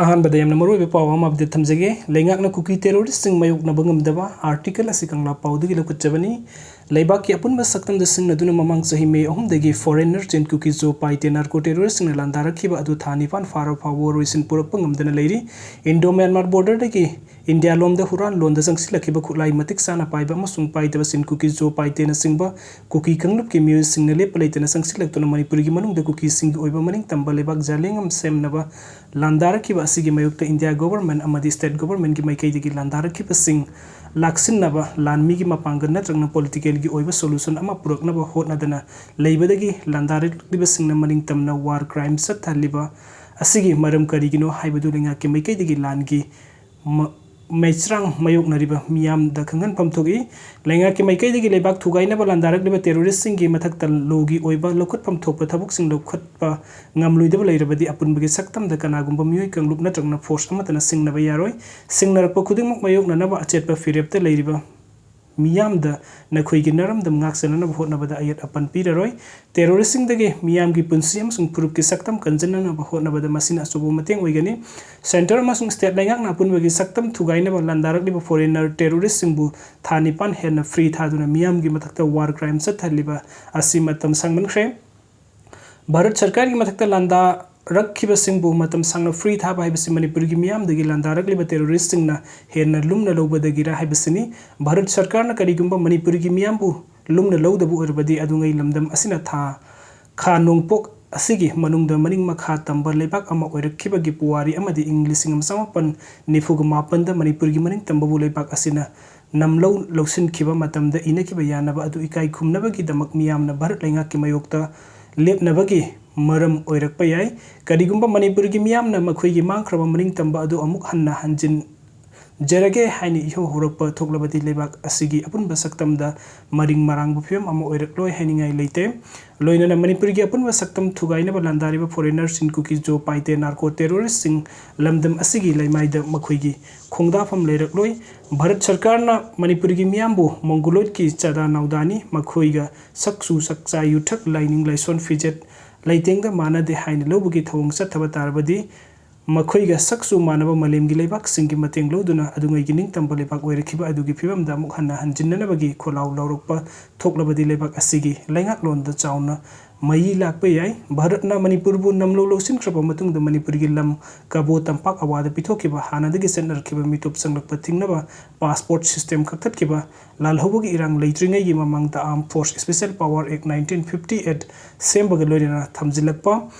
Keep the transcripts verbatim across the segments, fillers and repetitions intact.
ꯑꯍꯥꯟꯕꯗ ꯌꯥꯝꯅ ꯃꯔꯨꯑꯣꯏꯕ ꯄꯥꯎ ꯑꯃ update ꯊꯝꯖꯒꯦ꯫ ꯂꯩꯉꯥꯛꯅ ꯀꯨꯀꯤ terroristꯁꯤꯡ ꯃꯥꯌꯣꯛꯅꯕ ꯉꯝꯗꯕ article ꯑꯁꯤ ꯀꯪꯂꯥ ꯄꯥꯎꯗꯒꯤ ꯂꯧꯈꯠꯆꯕꯅꯤ꯫ ꯂꯩꯕꯥꯛꯀꯤ ꯑꯄꯨꯟꯕ ꯁꯛꯇꯝꯗ ꯁꯤꯡꯅꯗꯨꯅ ꯃꯃꯥꯡ ꯆꯍꯤ May ꯑꯍꯨꯝꯗꯒꯤ foreigner Chin Kuki-Zo Paite narco terroristꯁꯤꯡꯅ ꯂꯥꯟꯗꯥꯔꯛꯈꯤꯕ ꯑꯗꯨ ꯊꯥ ꯅꯤꯄꯥꯟ ꯐꯥꯔꯕ ꯐꯥꯎꯕ ꯋꯥꯔꯣꯏꯁꯤꯟ ꯄꯨꯔꯛꯄ ꯉꯝꯗꯅ ꯂꯩꯔꯤ꯫ Indo-Myanmar borderꯗꯒꯤ ꯏꯟꯗꯤꯌꯥ ꯂꯣꯝꯗ ꯍꯨꯔꯥꯟ ꯂꯣꯟꯗ ꯆꯪꯁꯤꯜꯂꯛꯈꯤꯕ ꯈꯨꯠꯂꯥꯏ ꯃꯇꯤꯛ ꯆꯥꯅ ꯄꯥꯏꯕ ꯑꯃꯁꯨꯡ ꯄꯥꯏꯗꯕ Chin Kuki-Zo Paiteꯅꯆꯤꯡꯕ ꯀꯨꯀꯤ ꯀꯥꯡꯂꯨꯞꯀꯤ ꯃꯤꯑꯣꯏꯁꯤꯡꯅ ꯂꯦꯞꯄ ꯂꯩꯇꯅ ꯆꯪꯁꯤꯜꯂꯛꯇꯨꯅ ꯃꯅꯤꯄꯨꯔꯒꯤ ꯃꯅꯨꯡꯗ ꯀꯨꯀꯤꯁꯤꯡꯒꯤ ꯑꯣꯏꯕ ꯃꯅꯤꯡ ꯇꯝꯕ ꯂꯩꯕꯥꯛ ꯖꯥꯂꯦꯡ ꯑꯃ ꯁꯦꯝꯅꯕ ꯂꯥꯟꯗꯥꯔꯛꯈꯤꯕ ꯑꯁꯤꯒꯤ ꯃꯥꯌꯣꯛꯇ ꯏꯟꯗꯤꯌꯥ government ꯑꯃꯗꯤ state governmentꯀꯤ ꯃꯥꯏꯀꯩꯗꯒꯤ ꯂꯥꯟꯗꯥꯔꯛꯈꯤꯕꯁꯤꯡ ꯂꯥꯛꯁꯤꯟꯅꯕ ꯂꯥꯟꯃꯤꯒꯤ ꯃꯄꯥꯡꯒꯜ ꯅꯠꯇ꯭ꯔꯒꯅ political ꯑꯣꯏꯕ solution ꯑꯃ ꯄꯨꯔꯛꯅꯕ ꯍꯣꯠꯅꯗꯅ ꯂꯩꯕꯗꯒꯤ ꯂꯥꯟꯗꯥꯔꯛꯂꯤꯕꯁꯤꯡꯅ ꯃꯅꯤꯡ ꯇꯝꯅ war crime ꯆꯠꯊꯍꯜꯂꯤꯕ ꯑꯁꯤꯒꯤ ꯃꯔꯝ ꯀꯔꯤꯒꯤꯅꯣ ꯍꯥꯏꯕꯗꯨ ꯂꯩꯉꯥꯛꯀꯤ ꯃꯥꯏꯀꯩꯗꯒꯤ ꯂꯥꯟꯒꯤ ꯃ-, ꯃꯩꯆ꯭ꯔꯥꯡ ꯃꯥꯌꯣꯛꯅꯔꯤꯕ ꯃꯤꯌꯥꯝꯗ ꯈꯪꯍꯟꯐꯝ ꯊꯣꯛꯏ꯫ ꯂꯩꯉꯥꯛꯀꯤ ꯃꯥꯏꯀꯩꯗꯒꯤ ꯂꯩꯕꯥꯛ ꯊꯨꯒꯥꯏꯅꯕ ꯂꯥꯟꯗꯥꯔꯛꯂꯤꯕ terroristꯁꯤꯡꯒꯤ ꯃꯊꯛꯇ lawꯒꯤ ꯑꯣꯏꯕ ꯂꯧꯈꯠꯐꯝ ꯊꯣꯛꯄ ꯊꯕꯛꯁꯤꯡ ꯂꯧꯈꯠꯄ ꯉꯝꯂꯣꯏꯗꯕ ꯂꯩꯔꯕꯗꯤ ꯑꯄꯨꯟꯕꯒꯤ ꯁꯛꯇꯝꯗ ꯀꯅꯥꯒꯨꯝꯕ ꯃꯤꯑꯣꯏ ꯀꯥꯡꯂꯨꯞ ꯅꯠꯇ꯭ꯔꯒꯅ force ꯑꯃꯠꯇꯅ ꯁꯤꯡꯅꯕ ꯌꯥꯔꯣꯏ꯫ ꯁꯤꯡꯅꯔꯛꯄ ꯈꯨꯗꯤꯡꯃꯛ ꯃꯥꯌꯣꯛꯅꯅꯕ ꯑꯆꯦꯠꯄ ꯐꯤꯔꯦꯞꯇ ꯂꯩꯔꯤꯕ ꯃꯤꯌꯥꯝꯗ ꯅꯈꯣꯏꯒꯤ ꯅꯔꯝꯗꯝ ꯉꯥꯛ ꯁꯦꯟꯅꯅꯕ ꯍꯣꯠꯅꯕꯗ ꯑꯌꯦꯠ ꯑꯄꯟ ꯄꯤꯔꯔꯣꯏ꯫ Terroristꯁꯤꯡꯗꯒꯤ ꯃꯤꯌꯥꯝꯒꯤ ꯄꯨꯟꯁꯤ ꯑꯃꯁꯨꯡ ꯐꯨꯔꯨꯞꯀꯤ ꯁꯛꯇꯝ ꯀꯟꯖꯟꯅꯅꯕ ꯍꯣꯠꯅꯕꯗ ꯃꯁꯤꯅ ꯑꯆꯧꯕ ꯃꯇꯦꯡ ꯑꯣꯏꯒꯅꯤ꯫ Centre ꯑꯃꯁꯨꯡ state ꯂꯩꯉꯥꯛꯅ ꯑꯄꯨꯟꯕꯒꯤ ꯁꯛꯇꯝ ꯊꯨꯒꯥꯏꯅꯕ ꯂꯥꯟꯗꯥꯔꯛꯂꯤꯕ foreigner terroristꯁꯤꯡꯕꯨ ꯊꯥ ꯅꯤꯄꯥꯟ ꯍꯦꯟꯅ free ꯊꯥꯗꯨꯅ ꯃꯤꯌꯥꯝꯒꯤ ꯃꯊꯛꯇ war crime ꯆꯠꯊꯍꯜꯂꯤꯕ ꯑꯁꯤ ꯃꯇꯝ ꯁꯥꯡꯃꯟꯈ꯭ꯔꯦ꯫ ꯚꯥꯔꯠ ꯁꯔꯀꯥꯔꯒꯤ ꯃꯊꯛꯇ ꯂꯥꯟꯗꯥꯔꯛꯈꯤꯕꯁꯤꯡꯕꯨ ꯃꯇꯝ ꯁꯥꯡꯅ free ꯊꯥꯕ ꯍꯥꯏꯕꯁꯤ ꯃꯅꯤꯄꯨꯔꯒꯤ ꯃꯤꯌꯥꯝꯗꯒꯤ ꯂꯥꯟꯗꯥꯔꯛꯂꯤꯕ terroristꯁꯤꯡꯅ ꯍꯦꯟꯅ ꯂꯨꯝꯅ ꯂꯧꯕꯗꯒꯤꯔ ꯍꯥꯏꯕꯁꯤꯅꯤ꯫ ꯚꯥꯔꯠ ꯁꯔꯀꯥꯔꯅ ꯀꯔꯤꯒꯨꯝꯕ ꯃꯅꯤꯄꯨꯔꯒꯤ ꯃꯤꯌꯥꯝꯕꯨ ꯂꯨꯝꯅ ꯂꯧꯗꯕ ꯑꯣꯏꯔꯕꯗꯤ ꯑꯗꯨꯉꯩ ꯂꯝꯗꯝ ꯑꯁꯤꯅ ꯊꯥ ꯈꯥ ꯅꯣꯡꯄꯣꯛ ꯑꯁꯤꯒꯤ ꯃꯅꯨꯡꯗ ꯃꯅꯤꯡ ꯃꯈꯥ ꯇꯝꯕ ꯂꯩꯕꯥꯛ ꯑꯃ ꯑꯣꯏꯔꯛꯈꯤꯕꯒꯤ ꯄꯨꯋꯥꯔꯤ ꯑꯃꯗꯤ ꯏꯪ ꯂꯤꯁꯤꯡ ꯑꯃ ꯆꯃꯥꯄꯟ ꯅꯤꯐꯨꯒ ꯃꯥꯄꯟꯗ ꯃꯅꯤꯄꯨꯔꯒꯤ ꯃꯅꯤꯡ ꯇꯝꯕꯕꯨ ꯂꯩꯕꯥꯛ ꯑꯁꯤꯅ ꯅꯝꯂꯧ ꯂꯧꯁꯤꯟꯈꯤꯕ ꯃꯇꯝꯗ ꯏꯅꯈꯤꯕ ꯌꯥꯅꯕ ꯑꯗꯨ ꯏꯀꯥꯏ ꯈꯨꯝꯅꯕꯒꯤꯗꯃꯛ ꯃꯤꯌꯥꯝꯅ ꯚꯥꯔꯠ ꯂꯩꯉꯥꯛꯀꯤ ꯃꯥꯌꯣꯛꯇ ꯂꯦꯞꯅꯕꯒꯤ ꯃꯔꯝ ꯑꯣꯏꯔꯛꯄ ꯌꯥꯏ꯫ ꯀꯔꯤꯒꯨꯝꯕ ꯃꯅꯤꯄꯨꯔꯒꯤ ꯃꯤꯌꯥꯝꯅ ꯃꯈꯣꯏꯒꯤ ꯃꯥꯡꯈ꯭ꯔꯕ ꯃꯅꯤꯡ ꯇꯝꯕ ꯑꯗꯨ ꯑꯃꯨꯛ ꯍꯟꯅ ꯍꯟꯖꯤꯟ ꯖꯔꯒꯦ ꯍꯥꯏꯅ ꯏꯍꯧ ꯍꯧꯔꯛꯄ ꯊꯣꯛꯂꯕꯗꯤ ꯂꯩꯕꯥꯛ ꯑꯁꯤꯒꯤ ꯑꯄꯨꯟꯕ ꯁꯛꯇꯝꯗ ꯃꯔꯤꯡ ꯃꯔꯥꯡꯕ ꯐꯤꯕꯝ ꯑꯃ ꯑꯣꯏꯔꯛꯂꯣꯏ ꯍꯥꯏꯅꯤꯡꯉꯥꯏ ꯂꯩꯇꯦ꯫ ꯂꯣꯏꯅꯅ ꯃꯅꯤꯄꯨꯔꯒꯤ ꯑꯄꯨꯟꯕ ꯁꯛꯇꯝ ꯊꯨꯒꯥꯏꯅꯕ ꯂꯥꯟꯗꯥꯔꯤꯕ foreigner Chin Kuki-Zo Paite narco terroristꯁꯤꯡ ꯂꯝꯗꯝ ꯑꯁꯤꯒꯤ ꯂꯩꯃꯥꯏꯗ ꯃꯈꯣꯏꯒꯤ ꯈꯣꯡꯗꯥꯐꯝ ꯂꯩꯔꯛꯂꯣꯏ꯫ ꯚꯥꯔꯠ ꯁꯔꯀꯥꯔꯅ ꯃꯅꯤꯄꯨꯔꯒꯤ ꯃꯤꯌꯥꯝꯕꯨ mongoloidꯀꯤ ꯆꯥꯗꯥ ꯅꯥꯎꯗꯥꯅꯤ, ꯃꯈꯣꯏꯒ ꯁꯛꯆꯨ ꯁꯛꯆꯥ, ꯌꯨꯊꯛ ꯂꯥꯏꯅꯤꯡ ꯂꯥꯏꯁꯣꯟ ꯐꯤꯖꯦꯠ ꯂꯩꯇꯦꯡꯗ ꯃꯥꯟꯅꯗꯦ ꯍꯥꯏꯅ ꯂꯧꯕꯒꯤ ꯊꯧꯑꯣꯡ ꯆꯠꯊꯕ ꯇꯥꯔꯕꯗꯤ ꯃꯈꯣꯏꯒ ꯁꯛꯁꯨ ꯃꯥꯟꯅꯕ ꯃꯥꯂꯦꯝꯒꯤ ꯂꯩꯕꯥꯛꯁꯤꯡꯒꯤ ꯃꯇꯦꯡ ꯂꯧꯗꯨꯅ ꯑꯗꯨꯉꯩꯒꯤ ꯅꯤꯡꯇꯝꯕ ꯂꯩꯕꯥꯛ ꯑꯣꯏꯔꯛꯈꯤꯕ ꯑꯗꯨꯒꯤ ꯐꯤꯕꯝꯗ ꯑꯃꯨꯛ ꯍꯟꯅ ꯍꯟꯖꯤꯟꯅꯅꯕꯒꯤ ꯈꯣꯜꯂꯥꯎ ꯂꯥꯎꯔꯛꯄ ꯊꯣꯛꯂꯕꯗꯤ ꯂꯩꯕꯥꯛ ꯑꯁꯤꯒꯤ ꯂꯩꯉꯥꯛꯂꯣꯟꯗ ꯆꯥꯎꯅ ꯃꯩ ꯂꯥꯛꯄ ꯌꯥꯏ꯫ ꯚꯥꯔꯠꯅ ꯃꯅꯤꯄꯨꯔꯕꯨ ꯅꯝꯂꯧ ꯂꯧꯁꯤꯟꯈ꯭ꯔꯕ ꯃꯇꯨꯡꯗ ꯃꯅꯤꯄꯨꯔꯒꯤ ꯂꯝ ꯀꯕꯣ ꯇꯝꯄꯥꯛ ꯑꯋꯥꯗ ꯄꯤꯊꯣꯛꯈꯤꯕ ꯍꯥꯟꯅꯗꯒꯤ ꯆꯠꯅꯔꯛꯈꯤꯕ ꯃꯤꯇꯣꯞ ꯆꯪꯂꯛꯄ ꯊꯤꯡꯅꯕ passport system ꯀꯛꯊꯠꯈꯤꯕ, ꯂꯥꯜꯍꯧꯕꯒꯤ ꯏꯔꯥꯡ ꯂꯩꯇ꯭ꯔꯤꯉꯩꯒꯤ ꯃꯃꯥꯡꯗ Armed Force Special Power Act nineteen fifty eight ꯁꯦꯝꯕꯒ ꯂꯣꯏꯅꯅ ꯊꯝꯖꯤꯜꯂꯛꯄ,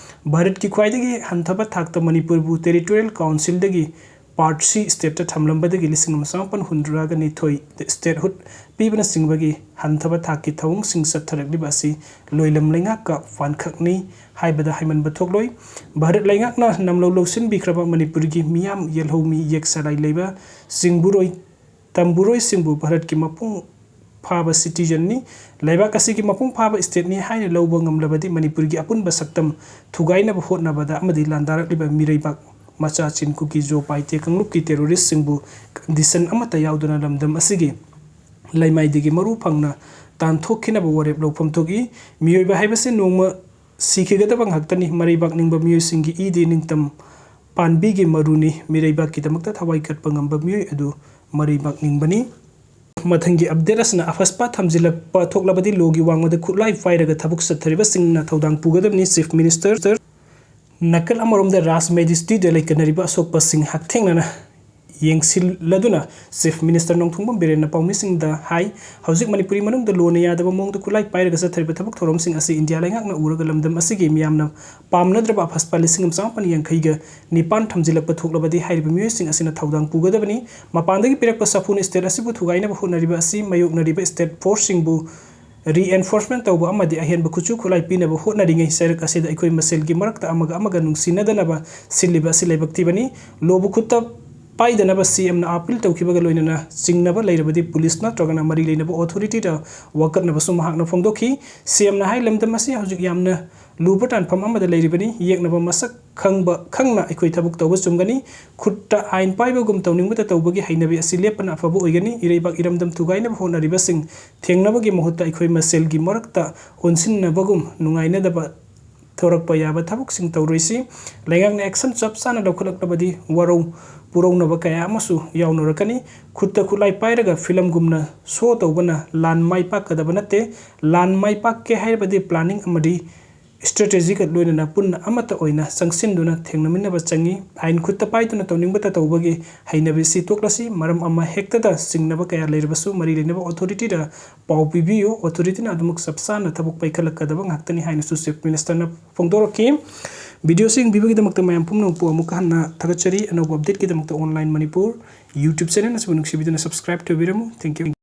ꯚꯥꯔꯠꯀꯤ ꯈ꯭ꯋꯥꯏꯗꯒꯤ ꯍꯟꯊꯕ ꯊꯥꯛꯇ ꯃꯅꯤꯄꯨꯔꯕꯨ Territorial Councilꯗꯒꯤ Part C stateꯇ ꯊꯝꯂꯝꯕꯗꯒꯤ ꯂꯤꯁꯤꯡ ꯑꯃ ꯆꯃꯥꯄꯟ ꯍꯨꯝꯗ꯭ꯔꯥꯒ ꯅꯤꯊꯣꯏꯗ statehood ꯄꯤꯕꯅꯆꯤꯡꯕꯒꯤ ꯍꯟꯊꯕ ꯊꯥꯛꯀꯤ ꯊꯧꯑꯣꯡꯁꯤꯡ ꯆꯠꯊꯔꯛꯂꯤꯕ ꯑꯁꯤ ꯂꯣꯏꯂꯝ ꯂꯩꯉꯥꯛꯀ ꯄꯥꯟꯈꯛꯅꯤ ꯍꯥꯏꯕꯗ ꯍꯥꯏꯃꯟꯕ ꯊꯣꯛꯂꯣꯏ꯫ ꯚꯥꯔꯠ ꯂꯩꯉꯥꯛꯅ ꯅꯝꯂꯧ ꯂꯧꯁꯤꯟꯕꯤꯈ꯭ꯔꯕ ꯃꯅꯤꯄꯨꯔꯒꯤ ꯃꯤꯌꯥꯝ ꯌꯦꯜꯍꯧꯃꯤ ꯌꯦꯛ ꯆꯂꯥꯏ ꯂꯩꯕ ꯆꯤꯡꯕꯨꯔꯣꯏ ꯇꯝꯕꯨꯔꯣꯏꯁꯤꯡꯕꯨ ꯚꯥꯔꯠꯀꯤ ꯃꯄꯨꯡ ꯐꯥꯕ citizenꯅꯤ, ꯂꯩꯕꯥꯛ ꯑꯁꯤꯒꯤ ꯃꯄꯨꯡ ꯐꯥꯕ stateꯅꯤ ꯍꯥꯏꯅ ꯂꯧꯕ ꯉꯝꯂꯕꯗꯤ ꯃꯅꯤꯄꯨꯔꯒꯤ ꯑꯄꯨꯟꯕ ꯁꯛꯇꯝ ꯊꯨꯒꯥꯏꯅꯕ ꯍꯣꯠꯅꯕꯗ ꯑꯃꯗꯤ ꯂꯥꯟꯗꯥꯔꯛꯂꯤꯕ ꯃꯤꯔꯩꯕꯥꯛ ꯃꯆꯥ ꯆꯤꯟ ꯀꯨꯀꯤ ꯖꯣ ꯄꯥꯏꯇꯦ ꯀꯥꯡꯂꯨꯞꯀꯤ terroristꯁꯤꯡꯕꯨ condition ꯑꯃꯠꯇ ꯌꯥꯎꯗꯅ ꯂꯝꯗꯝ ꯑꯁꯤꯒꯤ ꯂꯩꯃꯥꯏꯗꯒꯤ ꯃꯔꯨ ꯐꯪꯅ ꯇꯥꯟꯊꯣꯛꯈꯤꯅꯕ ꯋꯥꯔꯦꯞ ꯂꯧꯐꯝ ꯊꯣꯛꯏ꯫ ꯃꯤꯑꯣꯏꯕ ꯍꯥꯏꯕꯁꯤ ꯅꯣꯡꯃ ꯁꯤꯈꯤꯒꯗꯕ ꯉꯥꯛꯇꯅꯤ꯫ ꯃꯔꯩꯕꯥꯛ ꯅꯤꯡꯕ ꯃꯤꯑꯣꯏꯁꯤꯡꯒꯤ ꯏꯗꯤ ꯅꯤꯡꯇꯝ ꯄꯥꯟꯕꯤꯒꯤ ꯃꯔꯨꯅꯤ꯫ ꯃꯤꯔꯩꯕꯥꯛꯀꯤꯗꯃꯛꯇ ꯊꯋꯥꯏ ꯀꯠꯄ ꯉꯝꯕ ꯃꯤꯑꯣꯏ ꯑꯗꯨ ꯃꯔꯩꯕꯥꯛ ꯅꯤꯡꯕꯅꯤ꯫ ꯃꯊꯪꯒꯤ update ꯑꯁꯤꯅ ꯑꯐꯁꯄꯥ ꯊꯝꯖꯤꯜꯂꯛꯄ ꯊꯣꯛꯂꯕꯗꯤ ꯂꯣꯒꯤ ꯋꯥꯡꯃꯗ ꯈꯨꯠꯂꯥꯏ ꯄꯥꯏꯔꯒ ꯊꯕꯛ ꯆꯠꯊꯔꯤꯕꯁꯤꯡꯅ ꯊꯧꯗꯥꯡ ꯄꯨꯒꯗꯕꯅꯤ꯫ Chief Minister ꯅꯥꯀꯜ ꯑꯃꯔꯣꯝꯗ ꯔꯥꯖ ꯃꯦꯖꯤꯁꯇ꯭ꯔꯤꯗ ꯂꯩꯀꯠꯅꯔꯤꯕ ꯑꯁꯣꯛꯄꯁꯤꯡ ꯍꯛꯊꯦꯡꯅꯅ ꯌꯦꯡꯁꯤꯜꯂꯗꯨꯅ Chief Minister ꯅꯣꯡꯊꯣꯝꯕꯝ ꯕꯤꯔꯦꯟꯅ ꯄꯥꯎꯃꯤꯁꯤꯡꯗ ꯍꯥꯏ, ꯍꯧꯖꯤꯛ ꯃꯅꯤꯄꯨꯔꯤ ꯃꯅꯨꯡꯗ ꯂꯣꯅ ꯌꯥꯗꯕ ꯃꯑꯣꯡꯗ ꯈꯨꯠꯂꯥꯏ ꯄꯥꯏꯔꯒ ꯆꯠꯊꯔꯤꯕ ꯊꯕꯛ ꯊꯧꯔꯝꯁꯤꯡ ꯑꯁꯤ ꯏꯟꯗꯤꯌꯥ ꯂꯩꯉꯥꯛꯅ ꯎꯔꯒ ꯂꯝꯗꯝ ꯑꯁꯤꯒꯤ ꯃꯤꯌꯥꯝꯅ ꯄꯥꯝꯅꯗ꯭ꯔꯕ ꯑꯐꯁꯄꯥ ꯂꯤꯁꯤꯡ ꯑꯃ ꯆꯃꯥꯄꯟ ꯌꯥꯡꯈꯩꯒ ꯅꯤꯄꯥꯟ ꯊꯝꯖꯤꯜꯂꯛꯄ ꯊꯣꯛꯂꯕꯗꯤ ꯍꯥꯏꯔꯤꯕ ꯃꯤꯑꯣꯏꯁꯤꯡ ꯑꯁꯤꯅ ꯊꯧꯗꯥꯡ ꯄꯨꯒꯗꯕꯅꯤ꯫ ꯃꯄꯥꯟꯗꯒꯤ ꯄꯤꯔꯛꯄ ꯁꯥꯐꯨꯅ state ꯑꯁꯤꯕꯨ ꯊꯨꯒꯥꯏꯅꯕ ꯍꯣꯠꯅꯔꯤꯕ ꯑꯁꯤ ꯃꯥꯌꯣꯛꯅꯔꯤꯕ state forceꯁꯤꯡꯕꯨ reinforcement ꯇꯧꯕ ꯑꯃꯗꯤ ꯑꯍꯦꯟꯕ ꯈꯨꯠꯁꯨ ꯈꯨꯠꯂꯥꯏ ꯄꯤꯅꯕ ꯍꯣꯠꯅꯔꯤꯉꯩ ꯆꯩꯔꯛ ꯑꯁꯤꯗ ꯑꯩꯈꯣꯏ ꯃꯁꯦꯜꯒꯤ ꯃꯔꯛꯇ ꯑꯃꯒ ꯑꯃꯒ ꯅꯨꯡꯁꯤꯅꯗꯅꯕ ꯁꯤꯜꯂꯤꯕ ꯑꯁꯤ ꯂꯥꯏꯕꯛ ꯊꯤꯕꯅꯤ꯫ ꯂꯣꯕꯨ ꯈꯨꯠꯇ ꯄꯥꯏꯗꯅꯕ CMꯅ appeal ꯇꯧꯈꯤꯕꯒ ꯂꯣꯏꯅꯅ ꯆꯤꯡꯅꯕ ꯂꯩꯔꯕꯗꯤ police ꯅꯠꯇ꯭ꯔꯒꯅ ꯃꯔꯤ ꯂꯩꯅꯕ authorityꯗ ꯋꯥꯀꯠꯅꯕꯁꯨ ꯃꯍꯥꯛꯅ ꯐꯣꯡꯗꯣꯛꯈꯤ꯫ CMꯅ ꯍꯥꯏ, ꯂꯝꯗꯝ ꯑꯁꯤ ꯍꯧꯖꯤꯛ ꯌꯥꯝꯅ ꯂꯨꯕ ꯇꯥꯟꯐꯝ ꯑꯃꯗ ꯂꯩꯔꯤꯕꯅꯤ꯫ ꯌꯦꯛꯅꯕ ꯃꯁꯛ ꯈꯪꯕ ꯈꯪꯅ ꯑꯩꯈꯣꯏ ꯊꯕꯛ ꯇꯧꯕ ꯆꯨꯝꯒꯅꯤ꯫ ꯈꯨꯠꯇ ꯑꯥꯏꯟ ꯄꯥꯏꯕꯒꯨꯝ ꯇꯧꯅꯤꯡꯕꯇ ꯇꯧꯕꯒꯤ ꯍꯩꯅꯕꯤ ꯑꯁꯤ ꯂꯦꯞꯄꯅ ꯑꯐꯕ ꯑꯣꯏꯒꯅꯤ꯫ ꯏꯔꯩꯕꯥꯛ ꯏꯔꯝꯗꯝ ꯊꯨꯒꯥꯏꯅꯕ ꯍꯣꯠꯅꯔꯤꯕꯁꯤꯡ ꯊꯦꯡꯅꯕꯒꯤ ꯃꯍꯨꯠꯇ ꯑꯩꯈꯣꯏ ꯃꯁꯦꯜꯒꯤ ꯃꯔꯛꯇ ꯑꯣꯟꯁꯤꯟꯅꯕꯒꯨꯝ ꯅꯨꯡꯉꯥꯏꯅꯗꯕ ꯊꯣꯔꯛꯄ ꯌꯥꯕ ꯊꯕꯛꯁꯤꯡ ꯇꯧꯔꯣꯏꯁꯤ꯫ ꯂꯩꯉꯥꯛꯅ action ꯆꯞ ꯆꯥꯅ ꯂꯧꯈꯠꯂꯛꯂꯕꯗꯤ ꯋꯥꯔꯧ ꯄꯨꯔꯧꯅꯕ ꯀꯌꯥ ꯑꯃꯁꯨ ꯌꯥꯎꯅꯔꯛꯀꯅꯤ꯫ ꯈꯨꯠꯇ ꯈꯨꯠꯂꯥꯏ ꯄꯥꯏꯔꯒ film ꯒꯨꯝꯅ show ꯇꯧꯕꯅ ꯂꯥꯟ ꯃꯥꯏ ꯄꯥꯛꯀꯗꯕ ꯅꯠꯇꯦ꯫ ꯂꯥꯟ ꯃꯥꯏ ꯄꯥꯛꯀꯦ ꯍꯥꯏꯔꯕꯗꯤ planning ꯑꯃꯗꯤ strategy ꯒ ꯂꯣꯏꯅꯅ ꯄꯨꯟꯅ ꯑꯃꯠꯇ ꯑꯣꯏꯅ ꯆꯪꯁꯤꯟꯗꯨꯅ ꯊꯦꯡꯅꯃꯤꯟꯅꯕ ꯆꯪꯏ꯫ ꯑꯥꯏꯟ ꯈꯨꯠꯇ ꯄꯥꯏꯗꯨꯅ ꯇꯧꯅꯤꯡꯕꯇ ꯇꯧꯕꯒꯤ ꯍꯩꯅꯕꯤꯁꯤ ꯇꯣꯛꯂꯁꯤ꯫ ꯃꯔꯝ ꯑꯃ ꯍꯦꯛꯇꯗ ꯆꯤꯡꯅꯕ ꯀꯌꯥ ꯂꯩꯔꯕꯁꯨ ꯃꯔꯤ ꯂꯩꯅꯕ authority ꯗ ꯄꯥꯎ ꯄꯤꯕꯤꯌꯨ꯫ Authority ꯅ ꯑꯗꯨꯃꯛ ꯆꯞ ꯆꯥꯅ ꯊꯕꯛ ꯄꯥꯏꯈꯠꯂꯛꯀꯗꯕ ꯉꯥꯛꯇꯅꯤ ꯍꯥꯏꯅꯁꯨ Chief Minister ꯅ ꯐꯣꯡꯗꯣꯔꯛꯈꯤ꯫ Video ꯁꯤ ꯌꯦꯡꯕꯤꯕꯒꯤꯗꯃꯛꯇ ꯃꯌꯥꯝ ꯄꯨꯝꯅꯃꯛꯄꯨ ꯑꯃꯨꯛꯀ ꯍꯟꯅ ꯊꯥꯒꯠꯆꯔꯤ꯫ ꯑꯅꯧꯕ update ꯀꯤꯗꯃꯛꯇ Online Manipur YouTube channel ꯑꯁꯤꯕꯨ ꯅꯨꯡꯁꯤꯕꯤꯗꯨꯅ subscribe ꯇꯧꯕꯤꯔꯝꯃꯨ꯫ Thank you꯫